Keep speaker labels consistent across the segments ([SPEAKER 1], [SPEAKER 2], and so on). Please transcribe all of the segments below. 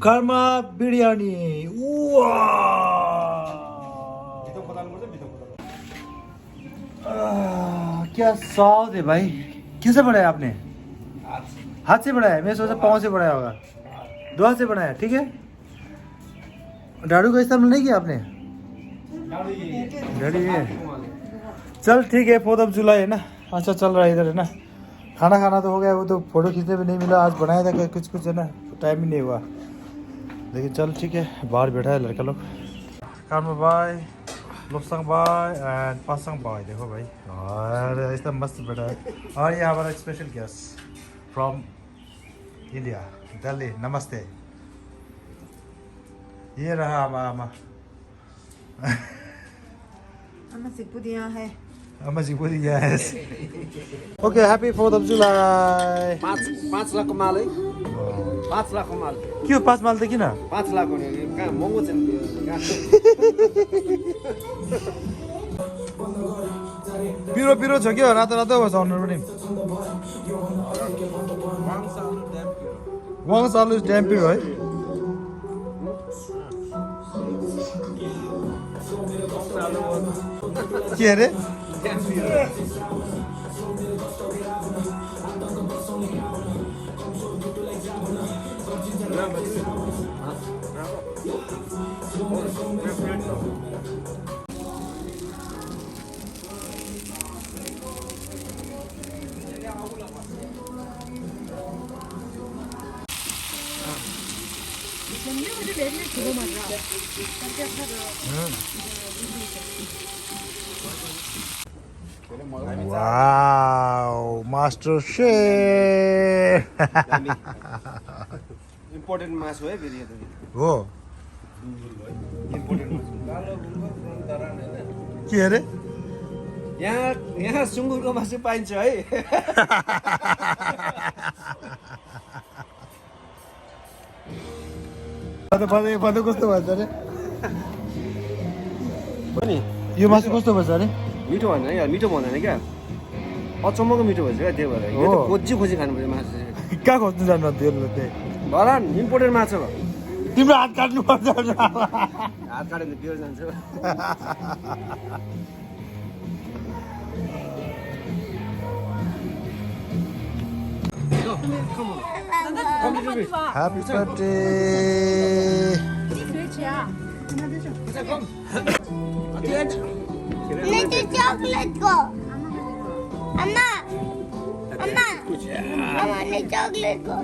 [SPEAKER 1] Karma biryani. क्या स्वाद है भाई कैसे बनाया आपने हाथ से बनाया मैं सोचा पाँव से बनाया होगा दो हाथ से बनाया ठीक है झाड़ू का इस्तेमाल नहीं किया आपने झाड़ू ये चल ठीक है 4th of July है ना अच्छा चल रहा है इधर है ना खाना खाना तो हो गया वो तो फोटो खींचने भी नहीं मिला आज बनाया था कुछ कुछ है ना टाइम ही नहीं हुआ लेकिन चल ठीक है बाहर बैठा है लड़का लोग काम भाई लोकसंग भाई एंड पासंग भाई देखो भाई और ऐसा मस्त बैठा है और ये हमारा special guest from India Delhi नमस्ते ये रहा अम्मा
[SPEAKER 2] अम्मा सिपुदिया है
[SPEAKER 1] अम्मा जी बोली yes okay happy 4th of July
[SPEAKER 3] 5 lakh माल है 5 लाख माल
[SPEAKER 1] क्यों 5 माल त किन
[SPEAKER 3] 5 लाख हो नि कहाँ महँगो छ नि
[SPEAKER 1] पिरो पिरो छ क्या रातो रातो भएछ अनुहार पनि वाङ सालु ड्याम पिरो है के अरे Wow, Master Chef.
[SPEAKER 3] इम्पोर्टेन्ट मासु है फेरि यो त
[SPEAKER 1] हो
[SPEAKER 3] इम्पोर्टेन्ट मासु
[SPEAKER 1] के अरे
[SPEAKER 3] यहाँ सुँगुरको मासु पाइन्छ है
[SPEAKER 1] पद कस्तो भन्छ अरे
[SPEAKER 3] पनि
[SPEAKER 1] यो मासु कस्तो भन्छ अरे
[SPEAKER 3] मिठो भन्दैन क्या मिठो भन्दैन क्या अचम्मको मिठो भन्छ क्या त्यो भएर यो त खोजी खोजी खानुपर्छ मासु चाहिँ
[SPEAKER 1] कहाँ खोज्नु जानु त्यो
[SPEAKER 3] भलान इम्पोर्टेन्ट माछा हो
[SPEAKER 1] तिम्रो हात काट्नु पर्छ
[SPEAKER 3] हात काट्यो भने बियर जान्छ
[SPEAKER 1] Happy birthday.
[SPEAKER 4] Little chocolate go. Amma. Amma. Amma, little chocolate go.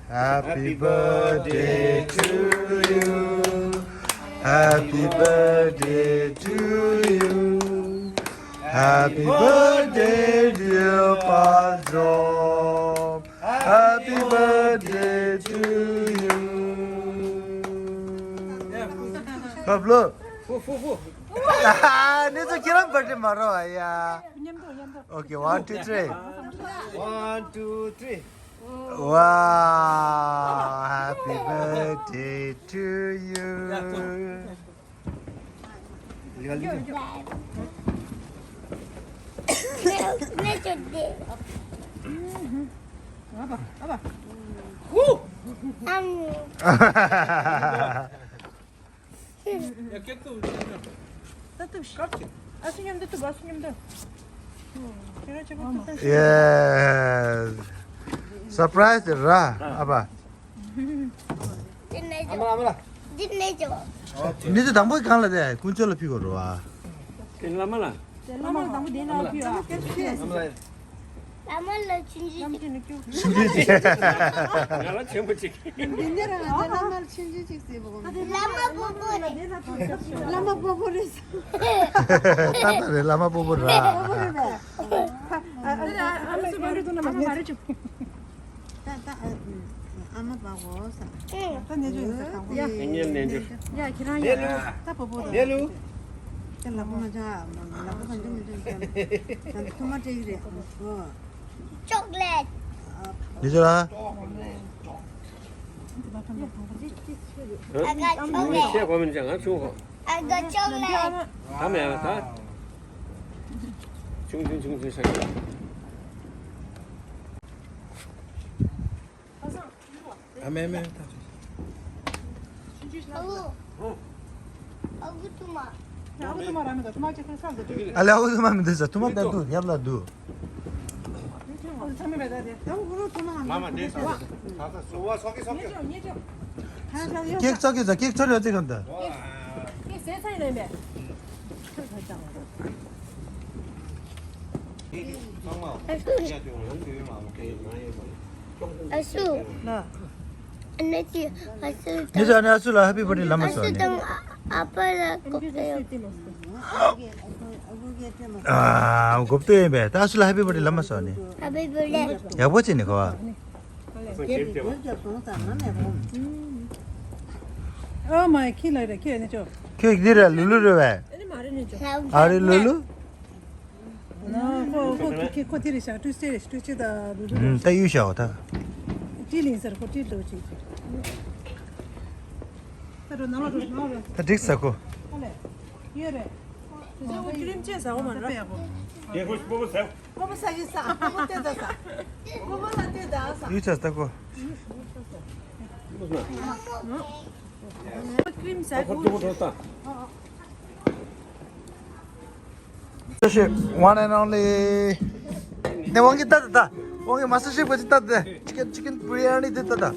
[SPEAKER 1] Happy birthday to you. Happy birthday to you. Happy birthday, dear Padrom. Happy birthday to you. Come look. Ini tuh kira birthday marah ya. Okay, 1, 2, 3.
[SPEAKER 3] 1, 2, 3
[SPEAKER 1] Wow, happy birthday to you. Yes. Surprise ra apa?
[SPEAKER 4] Didn't you?
[SPEAKER 1] Ini tuh tambah kan lah deh, kunci lebih koro ah.
[SPEAKER 3] lama lah
[SPEAKER 4] Lama lah cinci.
[SPEAKER 1] Sendiri.
[SPEAKER 3] Kalau cuma cik
[SPEAKER 4] Lama bubur.
[SPEAKER 1] Tata deh lama bubur ra.
[SPEAKER 2] Amma bagus.
[SPEAKER 3] ingin lanjut
[SPEAKER 2] Ya kira tak bubur.
[SPEAKER 3] Lalu
[SPEAKER 2] Kan lagu macam lagu macam kan cuma jadi.
[SPEAKER 4] Chocolate.
[SPEAKER 1] Ini lah.
[SPEAKER 4] Agak chocolate.
[SPEAKER 3] siap komen jangan suhu
[SPEAKER 4] Agak chocolate.
[SPEAKER 3] kami ya tak cung cung cung cung saja
[SPEAKER 4] 아구 투마.
[SPEAKER 2] 아무도 말하면 돼. 토마토 큰 사람들.
[SPEAKER 1] 알레 아우즈 마면 되자. 토마토 두 얍라 두.
[SPEAKER 2] 참외 배다 돼. 너무 그러 토마 한. 마마 내 사.
[SPEAKER 3] 와 석이 석이
[SPEAKER 1] 케이크 섞여자. 케이크 처리 어떻게 한다?
[SPEAKER 4] 아수.
[SPEAKER 2] 나.
[SPEAKER 4] 안내지. 아수.
[SPEAKER 1] 니자 안에 아술라 해피 버디 라마서.
[SPEAKER 4] 아수 등 아빠가 kop대요.
[SPEAKER 1] 아, 곱대 배. 아술라 해피 버디 라마서 아니.
[SPEAKER 4] 아베블레.
[SPEAKER 1] 야보지니 거와.
[SPEAKER 2] 어 마이 킬러래. 킬네 줘.
[SPEAKER 1] 케이크 디라 룰루르 왜? 아리 룰루?
[SPEAKER 2] 나그 코티리샤 투스테다
[SPEAKER 1] 다 유셔 다.
[SPEAKER 2] 딜린서 코티도지. 따로 나와줘.
[SPEAKER 1] 다 딕사고.
[SPEAKER 2] 그래. 이래. 저거 기름째서 오면 빼고.
[SPEAKER 3] 예 혹시 뽑으세요?
[SPEAKER 2] 뭐뭐 사기사. 뭐뭐 떼다사. 뭐뭐나 떼다사.
[SPEAKER 1] 유쳤다고.
[SPEAKER 2] 크림 살.
[SPEAKER 3] 좋다
[SPEAKER 1] Chef, one and only. Ne wangi tada. Wangi master chef bachi tada. Chicken biryani de tada.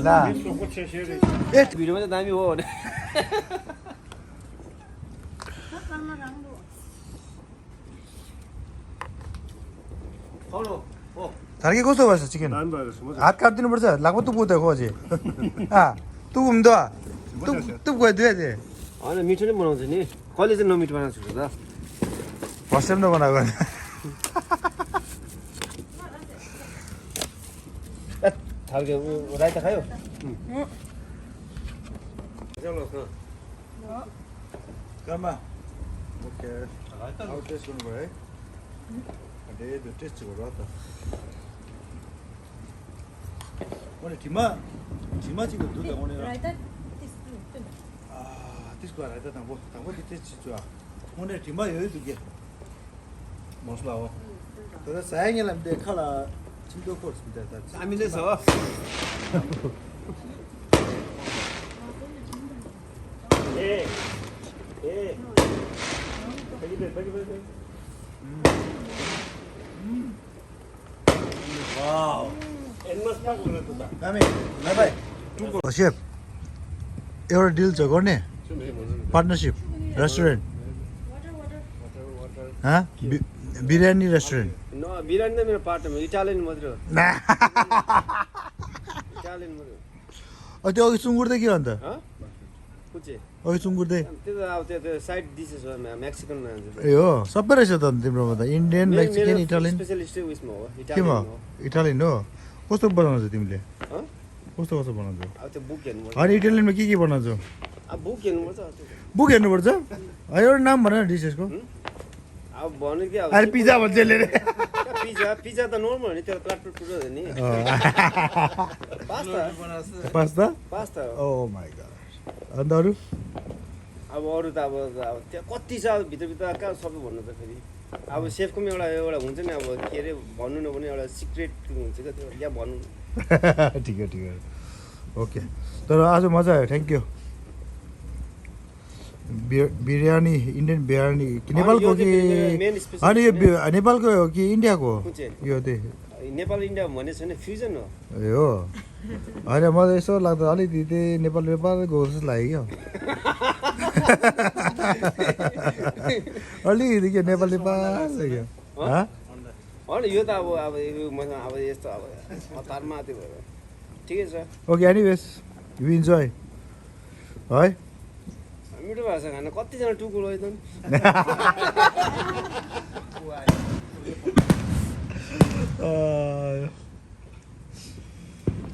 [SPEAKER 1] 나.
[SPEAKER 3] भिडियोमा त दामी हो भने खाउनु हो
[SPEAKER 1] 다르게 고소 봤어 치킨. हात काट्दिनु पर्छ लाग्नु तु पुग्दै खोजे तु घुम्दो तु गए दुए दे
[SPEAKER 3] होइन मिठो नै बनाउँछ नि कहिले चाहिँ नमिठो बनाउँछु त
[SPEAKER 1] फर्स्ट टाइम न बनाएको
[SPEAKER 3] खालको राइता खायो
[SPEAKER 1] कमा ओके आउ टेस्ट गर्नु भयो है अरे त्यो टेस्ट गर्नु त मैले ठिमा चाहिँ दुध आउने त्यसको राइता त 당고 टेस्ट 좋아 오늘 ठिमा 여유 두개 मसला हो तर 사양이랑 내 칼라 진도 코스입니다
[SPEAKER 3] दामी नै छ
[SPEAKER 1] वाओ दामी ल भाइ शेफ एउटा डिल छ गर्ने partnership restaurant biryani restaurant
[SPEAKER 3] biryani नै मेरो पार्टमा इटालियन मात्रै हो इटालियन मात्रै
[SPEAKER 1] त्यो अघि सुँगुर त के हो अन्त
[SPEAKER 3] कुचे
[SPEAKER 1] अघि सुँगुर त
[SPEAKER 3] त्यो त अब त्यो साइड डिसेस हो मेक्सिकन
[SPEAKER 1] ए हो सबै रहेछ त तिम्रोमा त इन्डियन मेक्सिकन इटालियन
[SPEAKER 3] स्पेशलिस्ट उइसमा हो
[SPEAKER 1] केमा इटालियन हो कस्तो बनाउँछौ तिमीले
[SPEAKER 3] हँ
[SPEAKER 1] कस्तो बनाउँछौ
[SPEAKER 3] अब त्यो बुक हेर्नु
[SPEAKER 1] अनि इटालियनमा के बनाउँछौ
[SPEAKER 3] अब बुक हेर्नुपर्छ
[SPEAKER 1] बुक हेर्नुपर्छ एउटा नाम भन न डिसेसको
[SPEAKER 3] अब भन्नु के अब
[SPEAKER 1] अरे पिज्जा भन्छ यसले रे
[SPEAKER 3] पिज्जा त नर्मल हो नि त्यो काटकुट टुटो हो नि
[SPEAKER 1] pasta
[SPEAKER 3] pasta
[SPEAKER 1] oh my god अन्त अरू
[SPEAKER 3] अब अरू त अब त्यो कति छ अब भित्रभित्र कहाँ सबै भन्नु त फेरि अब सेफको पनि एउटा हुन्छ नि अब के अरे भन्नु नभने एउटा सिक्रेट हुन्छ क्या त्यो या भन्नु
[SPEAKER 1] ठिक है ओके तर आज मजा आयो thank you biryani Indian biryani नेपालको कि अनि यो नेपालको हो कि इन्डियाको
[SPEAKER 3] कुन चाहिँ?
[SPEAKER 1] यो त्यही
[SPEAKER 3] नेपाल इन्डिया भन्ने छैन फ्युजन हो
[SPEAKER 1] ए हो होइन मलाई यसो लाग्दा अलिकति त्यही नेपाल गएको जस्तो लाग्यो क्या अलिकति के नेपाल लाग्यो
[SPEAKER 3] होइन यो त अब यस्तो अब हतारमा त्यो भएर ठिकै छ
[SPEAKER 1] ओके एनिवेज यु इन्जोय है
[SPEAKER 3] मिठो भएको छ खाना कतिजना टुकुर हो त